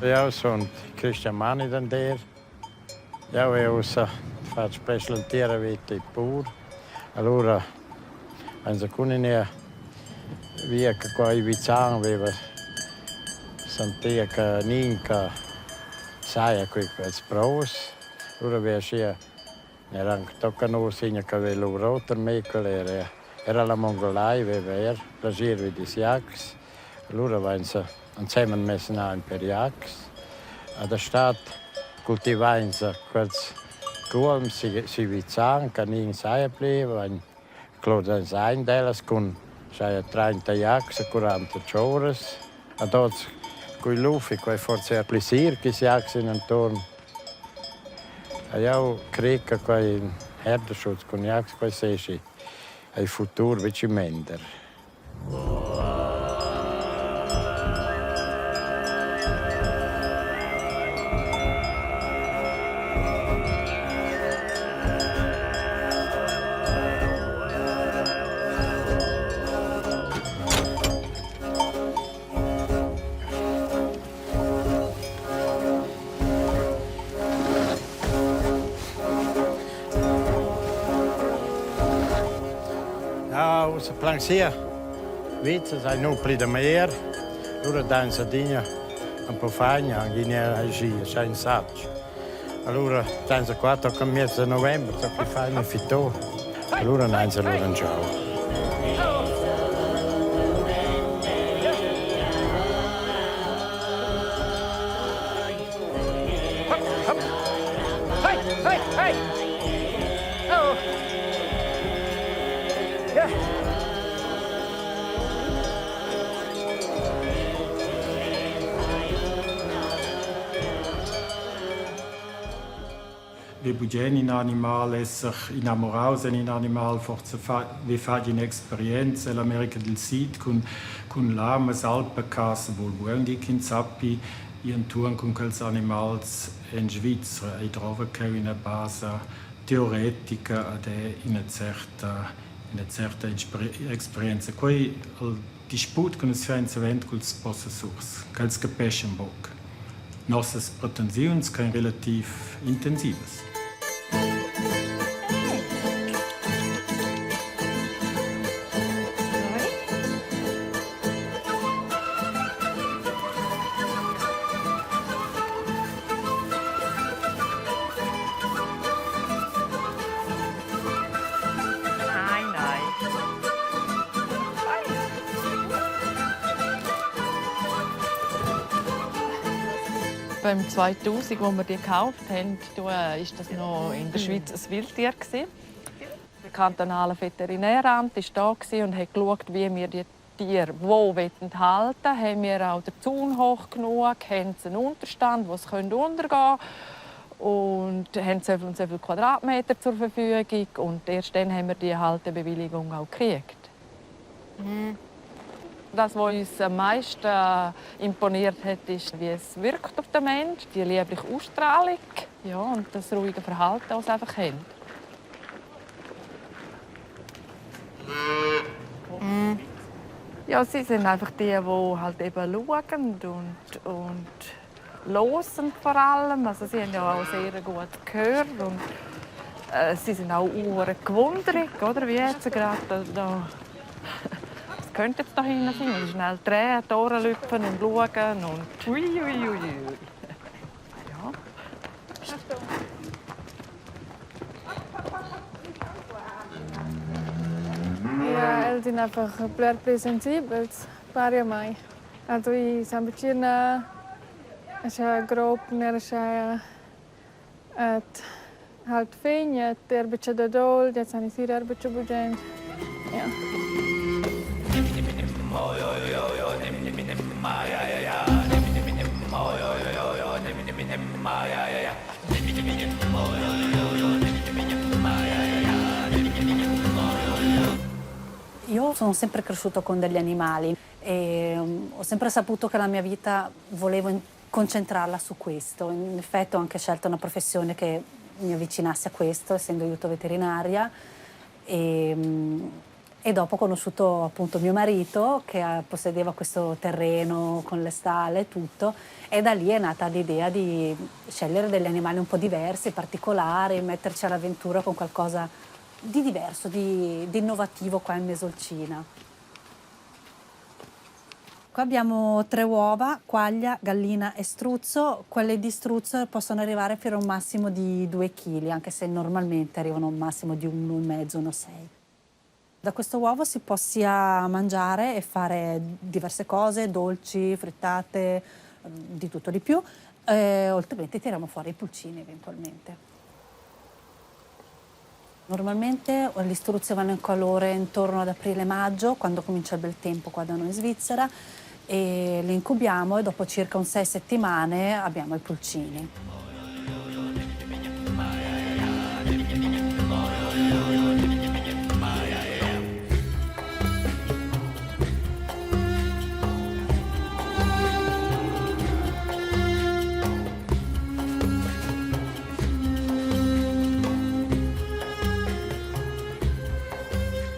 Jau sun Christian Mani d'Andeer. Jau hai ussa fatg prest l'entira vita il pur. Alura ans cun ina via che qua i Vizan veva sentia che nin che saja qui quels pros. Alura veva schia era anc tocca nus ina che aveva luvro tar me, quella era era la Mongolei, veva er plascher vi dis jaks. Alura vainsa ensemen mess nà ün per jaks. A da stad cultivainsa quels cuolms sü Vizan, che nin saja pli, vain clodains aint ellas cun saja 30 jaks e 40 chouras. Ad hoz cul luf e quai forsa eir pli sir chi jaks intuorn. Jau cret che quai Herdenschutz cun jaks quai seigi il futur vici mender. Ja, ussa plan sia. Vizas hai nu pli da mer. Lura dainsa adina ün po faina, anch'ina agia, scha insatge. Alura dainsa qua tocca miez da november, tocca faina fitto. Alura n'hainsa lura ün giau. Ve bugen in animal esser innamoraus en in animal, forsa fa ve fatg in'experienza ell'America dil Sid cun cun lamas, alpacas, vul bugen dir ch'ins sappi ir entuorn cun quels animals en Svizra. Ei drova cheu ina basa teoretica ed è ina certa ina certa experienza. Quei il disput cun ils savens culs possessurs, ch'els capeschan buc nossas pretensiuns ch'ein relativ intensivas. Nein, nein. Beim 2000, wo wir die gekauft haben, da ist das noch in der Schweiz ein Wildtier gewesen. Der kantonale Veterinäramt war da und hat geschaut, wie wir die Tiere wo halten wollen. Haben wir auch den Zaun hoch genug? Haben sie einen Unterstand, wo sie untergehen können? Und haben so viel und so viele Quadratmeter zur Verfügung? Und erst dann haben wir die Haltebewilligung auch gekriegt. Das, was uns am meisten imponiert hat, ist, wie es wirkt auf den Menschen, die liebliche Ausstrahlung, ja, und das ruhige Verhalten, das sie einfach haben. Ja, sie sind einfach die, die halt eben schauen und, und hören vor allem. Also sie haben ja auch sehr gut gehört und sie sind auch ure gewundert, oder? Wie jetzt gerade da, da. Was könnte jetzt da hinten sein? Und schnell drehen, die Ohren lüpfen und schauen und ui, ui, ui, ui. Ja. Ja, els sun einfach bler pli sensibels, pari a mai. Also i s'avvicina ascha grob ner ascha et halt fegn et erba da dol, jetzt han i sir erba bugen. Ja. Io sono sempre cresciuto con degli animali e ho sempre saputo che la mia vita volevo concentrarla su questo. In effetti ho anche scelto una professione che mi avvicinasse a questo, essendo aiuto veterinaria. E. E dopo ho conosciuto appunto mio marito che possedeva questo terreno con le stalle e tutto e da lì è nata l'idea di scegliere degli animali un po' diversi, particolari, metterci all'avventura con qualcosa di diverso, di innovativo qua in Mesolcina. Qua abbiamo tre uova, quaglia, gallina e struzzo. Quelle di struzzo possono arrivare fino a un massimo di 2 kg, anche se normalmente arrivano a un massimo di 1,5, 1,6. Da questo uovo si può sia mangiare e fare diverse cose, dolci, frittate, di tutto di più, o altrimenti tiriamo fuori i pulcini eventualmente. Normalmente gli struzzi vanno in calore intorno ad aprile-maggio, quando comincia il bel tempo qua da noi in Svizzera, e li incubiamo e dopo circa un 6 settimane abbiamo i pulcini.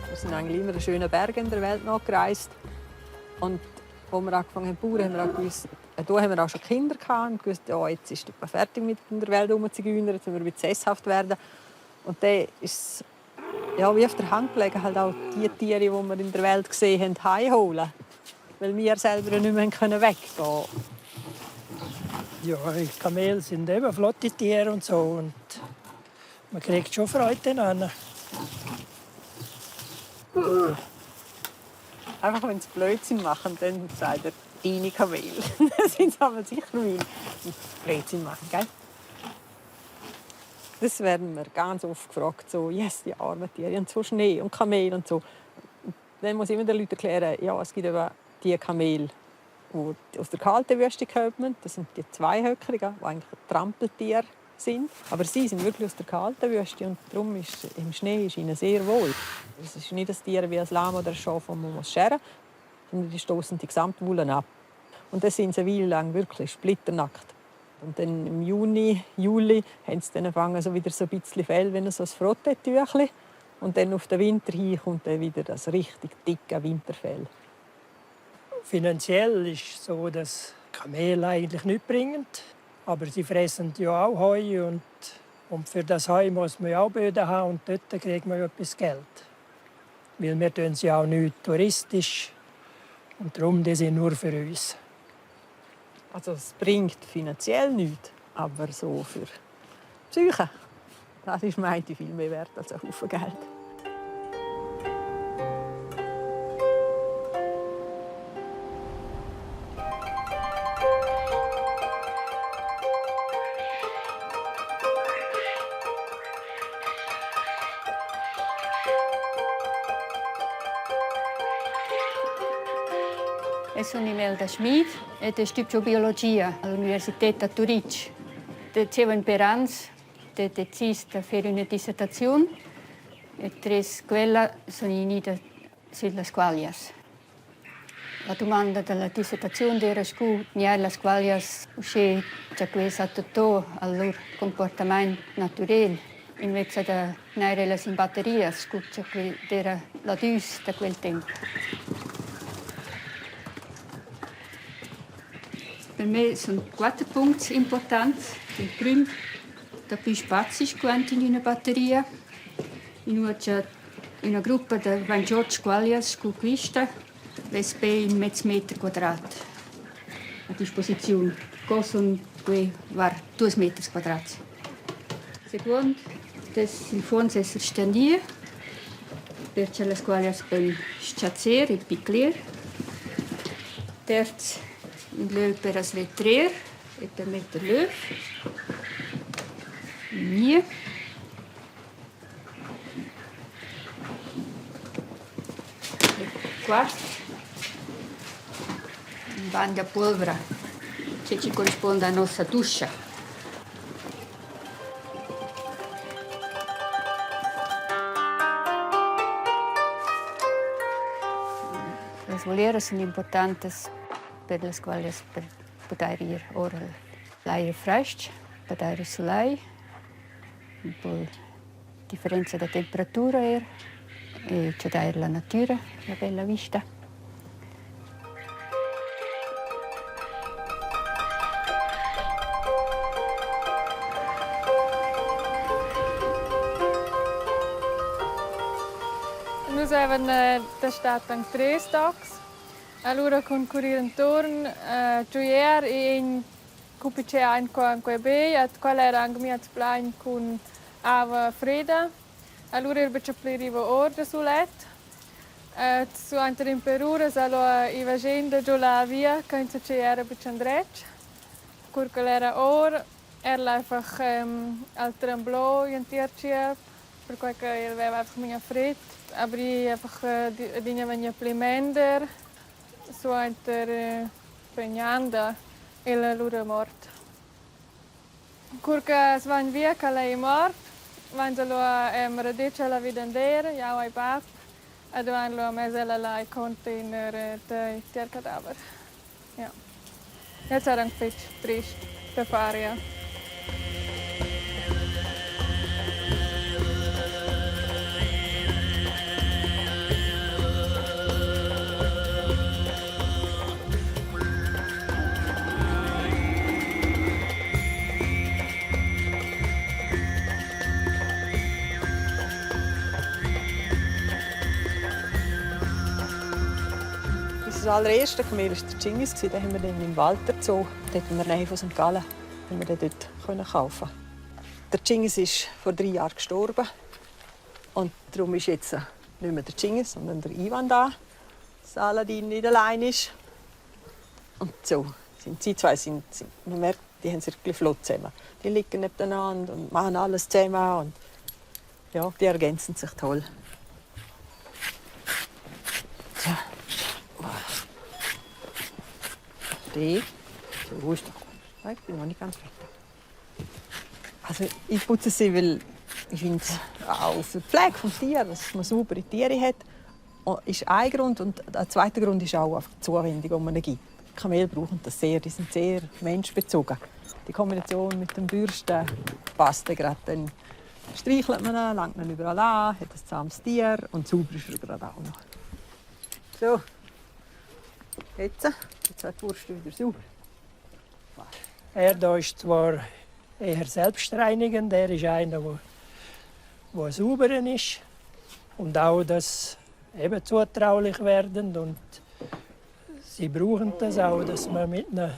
Wir sind eigentlich immer den schönen Bergen in der Welt nachgereist. Und als wir angefangen haben zu bauen, haben wir auch gewusst, da haben wir auch schon Kinder gehabt und gewusst, ja, jetzt ist es fertig mit in der Welt rumzugünnern, jetzt müssen wir ein bisschen sesshaft werden. Und dann ist es ja, wie auf der Hand gelegen, halt auch die Tiere, die wir in der Welt gesehen haben, heimholen. Weil wir selber nicht mehr weggehen können. Ja, die Kamele sind eben flotte Tiere und so. Und man kriegt schon Freude daran. Einfach wenn sie Blödsinn machen, dann sagt er, deine Kamele. Dann sind sie aber sicher meine. Blödsinn machen, gell? Das werden wir ganz oft gefragt, so, yes, die armen Tiere und so Schnee und Kamele und so. Und dann muss ich immer den Leuten erklären, ja, es gibt eben die Kamele, die aus der kalten Wüste kommen. Das sind die Zweihöckerigen, die eigentlich Trampeltiere sind. Aber sie sind wirklich aus der kalten Wüste und darum ist im Schnee ist ihnen sehr wohl. Es ist nicht ein Tier wie ein Lamm oder ein Schaf, das man scheren muss, sondern die stoßen die gesamte Wolle ab. Und dann sind sie eine Weile lang wirklich splitternackt. Und dann im Juni, Juli haben sie dann angefangen, so wieder so ein bisschen Fell, wie so ein Frotteetüchli. Und dann auf den Winter hin kommt dann wieder das richtig dicke Winterfell. Finanziell ist es so, dass Kamele eigentlich nichts bringen. Aber sie fressen ja auch Heu und für das Heu muss man ja auch Böden haben und dort kriegt man ja etwas Geld. Weil wir tun sie auch nicht touristisch und darum, die sind nur für uns. Also es bringt finanziell nichts, aber so für die Psyche, das ist mir eigentlich viel mehr wert als ein Haufen Geld. Eu sun Imelda Schmid ed stübgio biologia all'Università da Turitg. Diceva per ans de decis da fer üna dissertaziun e tres quella sun gnida süllas quaglias. La dumanda da la dissertaziun d'eira scu gnair las quaglias uschè cha que es adattò al lur cumportamaint natürel, invezza da gnair ellas in batterias scu cha que d'eira l'adüs da quel temp. Per me sun quatter puncts importants. Il prüm, dapü spazi scu aint in üna batteria, inua cha üna gruppa da 28 squaglias scu quista vess be ün mez meter quadrat a disposiziun. Co sun que var duos meters quadrats. Seguond dess il fuonz esser stendieu per cha las squaglias pon s-chazzer e picler. Terz, ün lö per as vetrer e per metter l'öv. Ün gnieu. E quart, ün bagn da puolvra che chi corrispuonda a nossa duscha. Las volieras sun importantas per las qualas per pudair ir our l'ajer frais-ch, pudair ir sulai, ün po differenza da temperatura eir. E giodair la natüra, la bella vista. Nus avevan da stad anc treis tocs. Alura cun currir enturn giuier e in cupichè aint qua in quei begl et quella era anc miez plain cun ava freda. Alura era betg pli riva or da sulet. Et suenter in per uras allura i va genda giu la via che insatgi era betg endretg. Cur ch'el era or, er'la einfach al tremblò igl entir tgierp, perquai ch'el veva einfach memia fred. Aber i einfach adina vegnia pli mender. Suenter pregnanda el alura mort. Cur che es vain via ch'el ei mort, vains alura radetg ella vid'andeir, jau hai bab, ed vain lura mess ella là il container tiel cadaver. Ja. Jetzt era anc fitg trist da far, ja. Unser allererster Kamel war der Dschingis, den haben wir dann im Walter Zoo, dort in der Nähe von St. Gallen, haben wir den dort können kaufen. Der Dschingis ist vor 3 Jahren gestorben und darum ist jetzt nicht mehr der Dschingis, sondern der Ivan da. Saladin nicht allein ist. Und so sind sie zwei sind, man merkt, die haben sich wirklich flott zusammen. Die liegen nebeneinander und machen alles zusammen und ja, die ergänzen sich toll. So. Die. So ist doch gut. Ich bin noch nicht ganz fertig. Also ich putze sie, weil ich finde auch für die Pflege des Tieres, dass man saubere Tiere hat, ist ein Grund. Und der zweite Grund ist auch einfach die Zuwendung, die man ihnen gibt. Die Kamele brauchen das sehr, die sind sehr menschbezogen. Die Kombination mit dem Bürsten passt dann gerade. Dann streichelt man ihn, langt ihn überall an, hat ein zahmes Tier und sauber ist er gerade auch noch. So, jetzt, jetzt wird die Wurst wieder sauber. Er da ist zwar eher selbstreinigend, er ist einer, der, der sauber ist und auch das eben zutraulich werden und sie brauchen das auch, dass man, mit ihnen,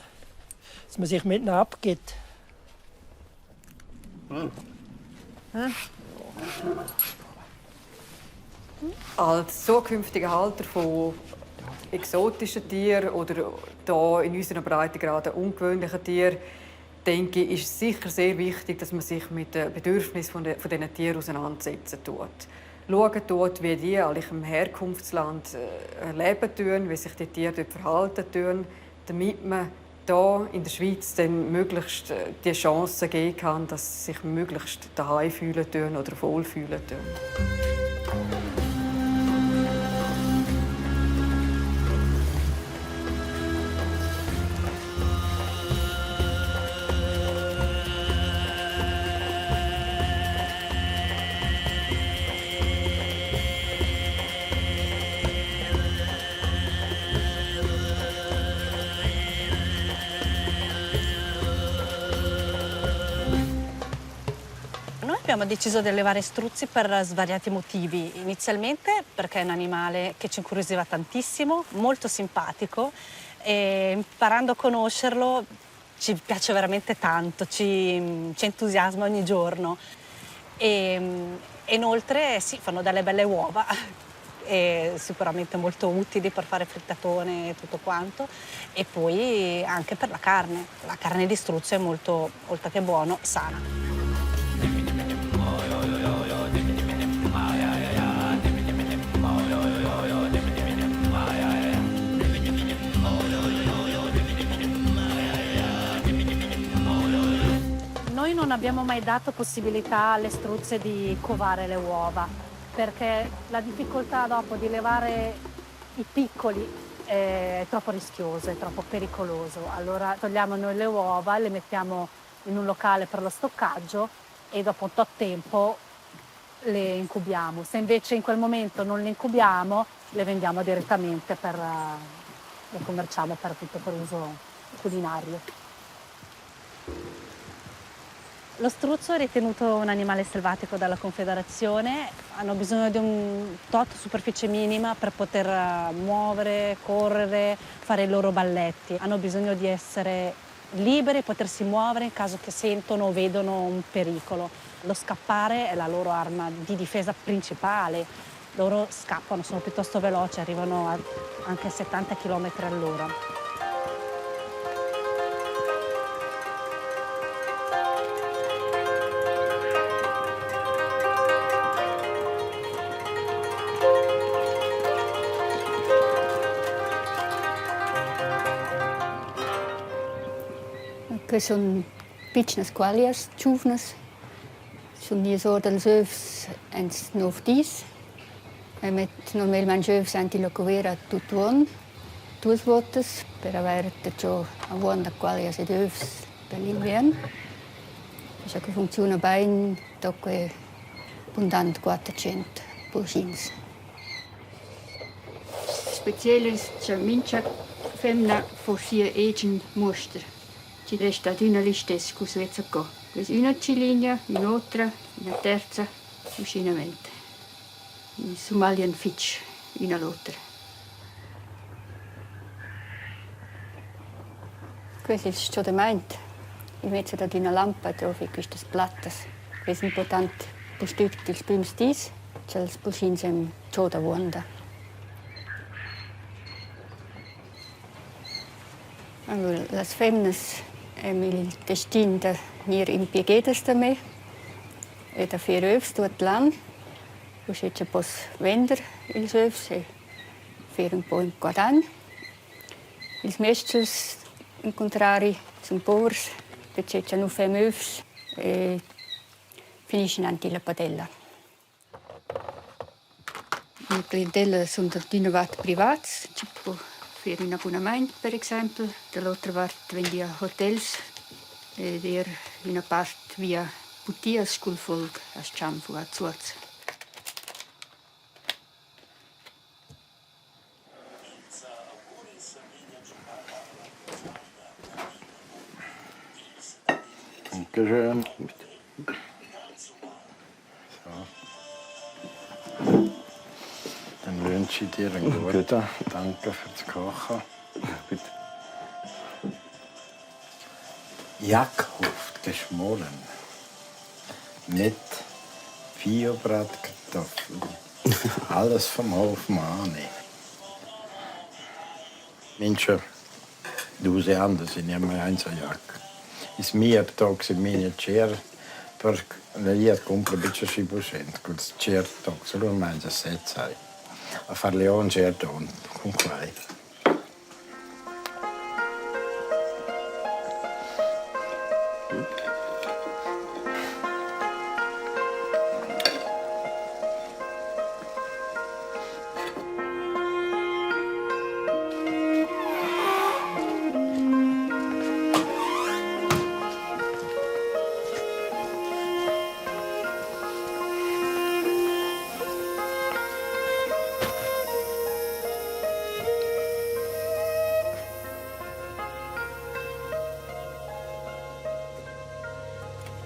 dass man sich mit ihnen abgibt. Als zukünftiger Halter von exotischen Tieren oder hier in unserer Breitengrade ungewöhnlichen Tieren, denke ich, ist es sicher sehr wichtig, dass man sich mit den Bedürfnissen von diesen Tieren auseinandersetzen tut. Schauen tut, wie die eigentlich im Herkunftsland leben tun, wie sich die Tiere dort verhalten tun, damit man hier in der Schweiz dann möglichst die Chance geben kann, dass sie sich möglichst daheim fühlen tun oder wohlfühlen tun. Noi abbiamo deciso di allevare struzzi per svariati motivi. Inizialmente perché è un animale che ci incuriosiva tantissimo, molto simpatico e imparando a conoscerlo ci piace veramente tanto, ci entusiasma ogni giorno. E inoltre sì, fanno delle belle uova e sicuramente molto utili per fare frittatone e tutto quanto e poi anche per la carne. La carne di struzzo è molto, oltre che buono, sana. Noi non abbiamo mai dato possibilità alle struzze di covare le uova, perché la difficoltà dopo di levare i piccoli è troppo rischioso, è troppo pericoloso. Allora togliamo noi le uova, le mettiamo in un locale per lo stoccaggio e dopo un tot tempo le incubiamo. Se invece in quel momento non le incubiamo, le vendiamo direttamente per, le commerciamo per, appunto, per uso culinario. Lo struzzo è ritenuto un animale selvatico dalla Confederazione, hanno bisogno di un tot superficie minima per poter muovere, correre, fare i loro balletti. Hanno bisogno di essere liberi, potersi muovere in caso che sentono o vedono un pericolo. Lo scappare è la loro arma di difesa principale. Loro scappano, sono piuttosto veloci, arrivano a anche a 70 km all'ora. Que sun pitschnas quaglias giuvnas, sun gnias our dals övs aint nouv dis. Eu met normalmaing övs aint illa cuvera tut uonn, duos voutas, per avair giò avuonda quaglias ed övs per l'inviern. Scha que funcziuna bain, do que bundant 400 pulschins. Speciel es cha mincha femna fo sia egen muoster chi resta adüna listess scu svezza co. Es üna ciligna, ün'otra, üna terza, uschinamaint. I sumaglian fich ün a l'oter. Quel es s-chodamaint. Invece dad üna lampa drouvi quistas plattas. Que es important pustüt ils prüms dis, cha'ls puschins han chod avuonda. Allura las femnas han il destin da gnir impieghedas da me e da fer övs tuot l'an, uschè cha poss vender ils övs e fer ün po ün guadagn. Ils mesters in cuntrari sun povers perche cha nu fem övs e finischan aint illa padella. La clientella sun d'üna vart privats chi po fer ün abunamaint per exaimpel, da l'otra vart vegn hotels ed eir üna part via butias cul Volg a S-chanf u a Zuoz. Dankeschön. So. Dann wünsche ich dir einen guten. Danke fürs Kochen. Bitte. Jackhoft geschmollen mit Biobratkartoffeln. Alles vom Hof Mani. Mincha dus andas in emergenza Jack. Is mia tocs in mia cer per la ia cumpra bicha schi buschent culs tschert tocs, alura mangia set sai. A far Leon tschert on cun quai.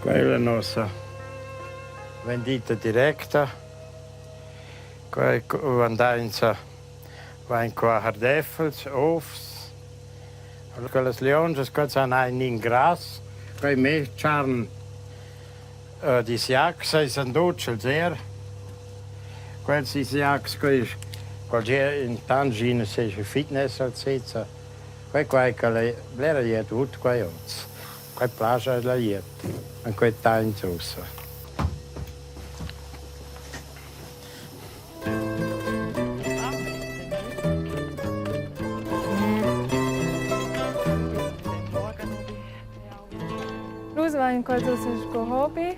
Quella è nossa vendita directa. Quai andainsa vain qua hardäffels, ovs. Quellas liongias, quels han ein in grass. Quai mez charn dis jacs eis han dutschels er. Quels dis jacs, quei qualche intant gina seigi fitness al sezza. Quei quai che la blera glieud vut quei oz. Quei plascha la glieud en quei temps ussa. Nus vain quels ussa sco hobi,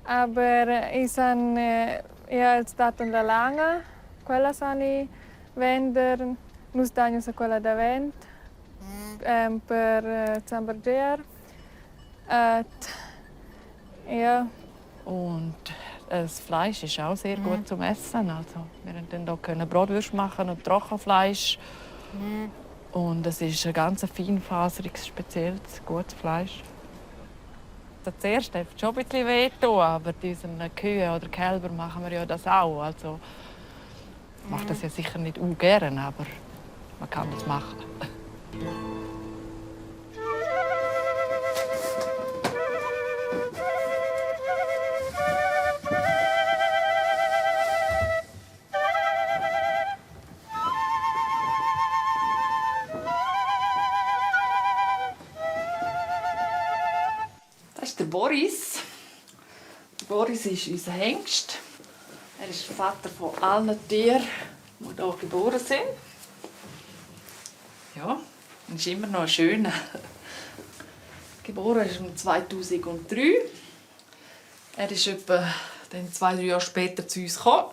aber i san ja els dattan la lana, quella san i vender, nus dain ussa quella davent per zambergiar. Et ja. Und Das Fleisch ist auch sehr gut zum Essen. Also, wir konnten dann hier können Bratwürste machen und Trockenfleisch. Und es ist ein ganz feinfaseriges, spezielles, gutes Fleisch. Zuerst hat es schon ein bisschen weh getan, aber bei unseren Kühen oder Kälbern machen wir ja das auch. Also, ich mache das ja sicher nicht ungern, aber man kann das machen. Das ist der Boris. Der Boris ist unser Hengst. Er ist der Vater von allen Tieren, die hier geboren sind. Ja, und ist immer noch ein schöner. Geboren ist er 2003. Er ist etwa dann 2, 3 Jahre später zu uns gekommen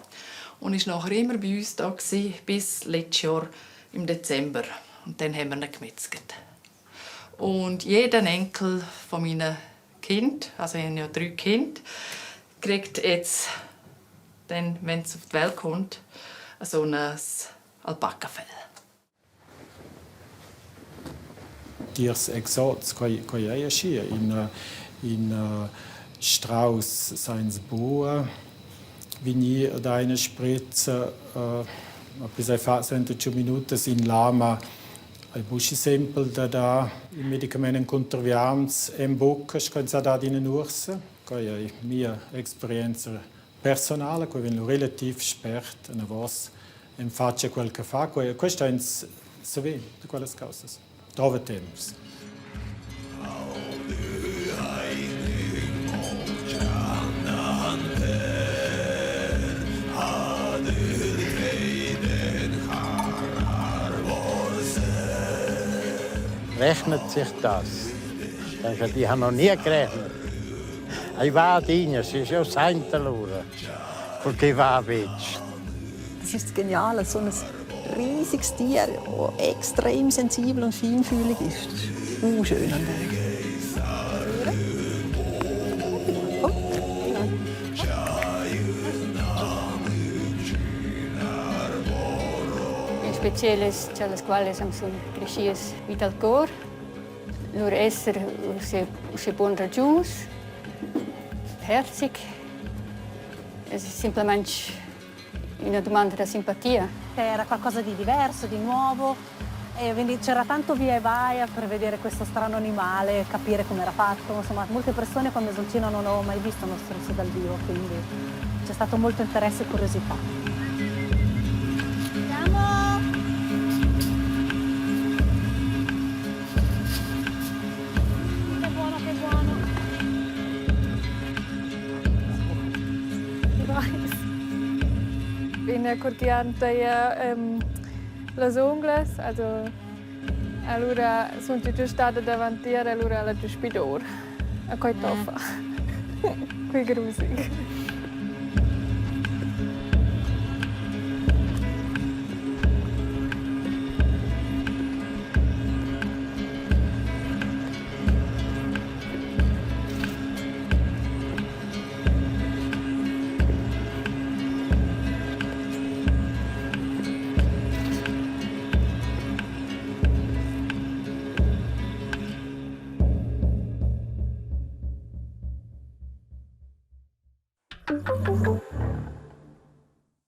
und ist nachher immer bei uns da gewesen, bis letztes Jahr im Dezember. Und dann haben wir ihn gemetzelt. Und jeder Enkel von meinen Kind, also ich habe ja 3 Kinder, kriegt jetzt, dann, wenn es auf die Welt kommt, so ein Alpakafell. Tiers exots, quai quai ei aschia. In in Strauss sainz boa vegnir da ina sprezza bis ei fa suenter tschun minutas in lama ei buc schi sempel da dar il medicament encunter viarms en bucca sco ins ha dad ina nuorsa. Quei ei mia experienza personala, quei vegn lu relativ spert anavos en fatscha quel che fa quei. Questa ins saver da quellas caussas. Drova temps. Rechnet sich das? Dann sagt, ich habe noch nie gerechnet. Ich war adina, sie ist ja sainta lura, perché va a betg. Das ist das Geniale, so ein riesiges Tier, das extrem sensibel und feinfühlig ist. Das ist uh, schön an dem. In special es cha las qualas am sun creschias vi dal cor. Lur esser uschè uschè bun ragius, herzig. Es es simplamaing üna dumanda da simpatia. Era qualcosa di diverso, di nuovo e quindi c'era tanto via e vai per vedere questo strano animale, capire come era fatto. Insomma, molte persone qua a Mesolcina non avevo mai visto uno struzzo dal vivo, quindi c'è stato molto interesse e curiosità. Andiamo! Che buono, che buono! In curtian daja las unglas, also alura sun già stada davantier, alura ella già spidor. A quei toffa. Quei grusig.